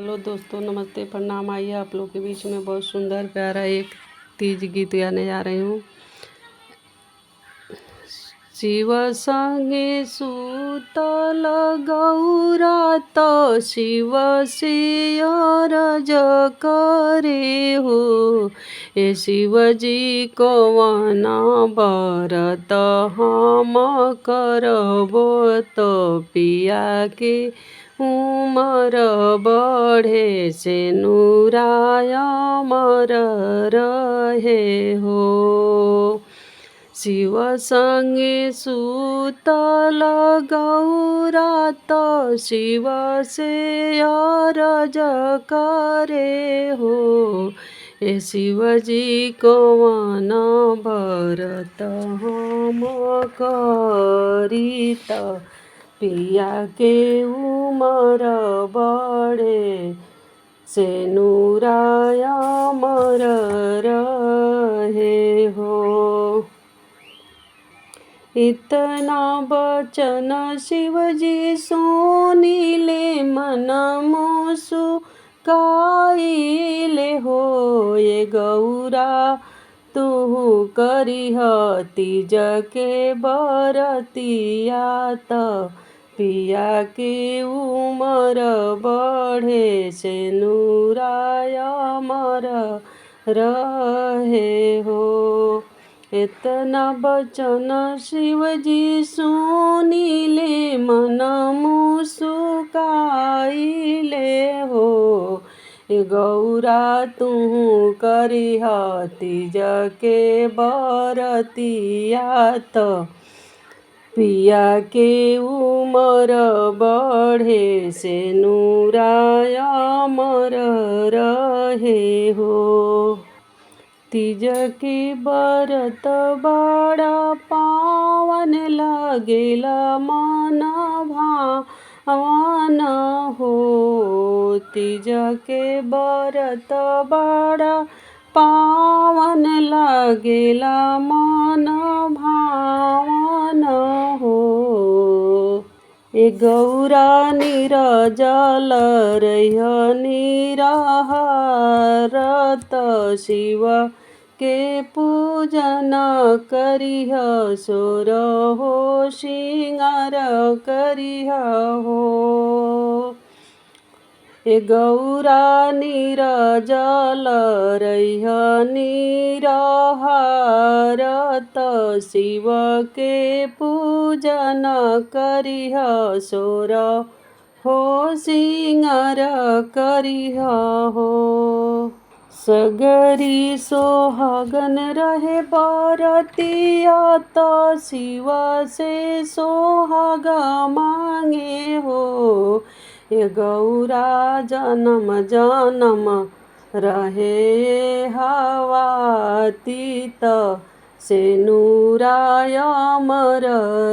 Hello दोस्तों, नमस्ते, प्रणाम। आइए आप लोग के बीच में बहुत सुंदर प्यारा एक तीज गीत गाने जा रही हूँ। शिव संगे सूतल गौरा तो शिव से अरज करे हो। ए शिवजी कवन बरत हम करबो तो पिया के उमर बढ़े से नूराय अमर रहे हो। शिव संगे सूतल गौरा तो शिव से अरज करे हो। ए शिवजी कवन बरत हम करी त पिया के उमर बढ़े से नूराय अमर रहे हो। इतना बचन शिवजी सुनिले मन मुसुकाइले हो। ये गौरा तू करिह तीज के बरतिया त पिया के उमर बढ़े से नूराय अमर रहे हो। इतना बचन शिवजी सुनिले मन मुसुकाइले हो। गौरा तू करिह तीज के बरतिया त पिया के उमर बढ़े से नूराय अमर रहे हो। तीज के बरत बड़ा पावन लागेला मन भावन हो। तीज के बरत बड़ा पावन लागेला मन भावन हो। ए गौरा निरजल रहिह निरहार त शिव के पूजन करिह सोर हो श्रृंगार करिह हो। ए गौरा निरजल रहिह निरहार त शिव के पूजन करिह सोर हो श्रृंगार करिह हो। सगरी सोहागन रहे बरतिया त शिव से सोहाग मांगे हो। ए गौरा जन्म जन्म रहे हवाती त से नूराय अमर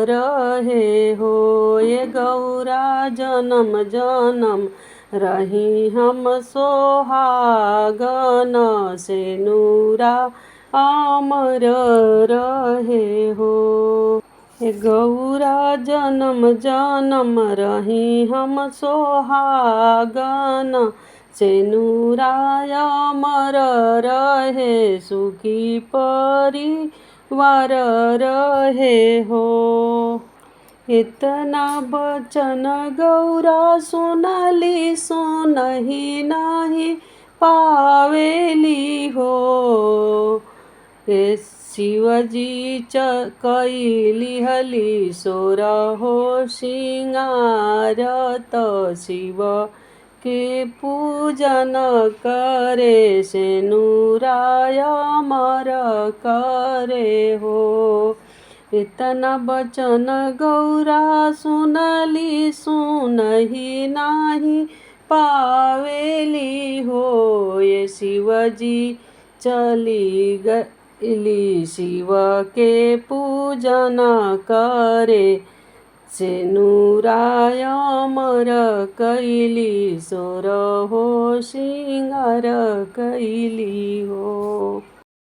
रहे हो। ए गौरा जन्म जन्म रही हम सोहागन से नूरा अमर रहे हो। हे गौरा जन्म जन्म रही हम सोहागन से नूराय अमर रहे सुखी परिवार रहे हो। इतना बचन गौरा सुनली सुनही नाही पावेली हो। ए शिवजी कैली हली सोर हो श्रृंगार त शिव के पूजन करे से नूराय अमर करे हो। इतना बचन गौरा सुनली सुनही नाही पावेली हो। ये शिवजी चली गईली शिव के पूजन करे से नूराय अमर कैली सोर हो श्रृंगार कैली हो।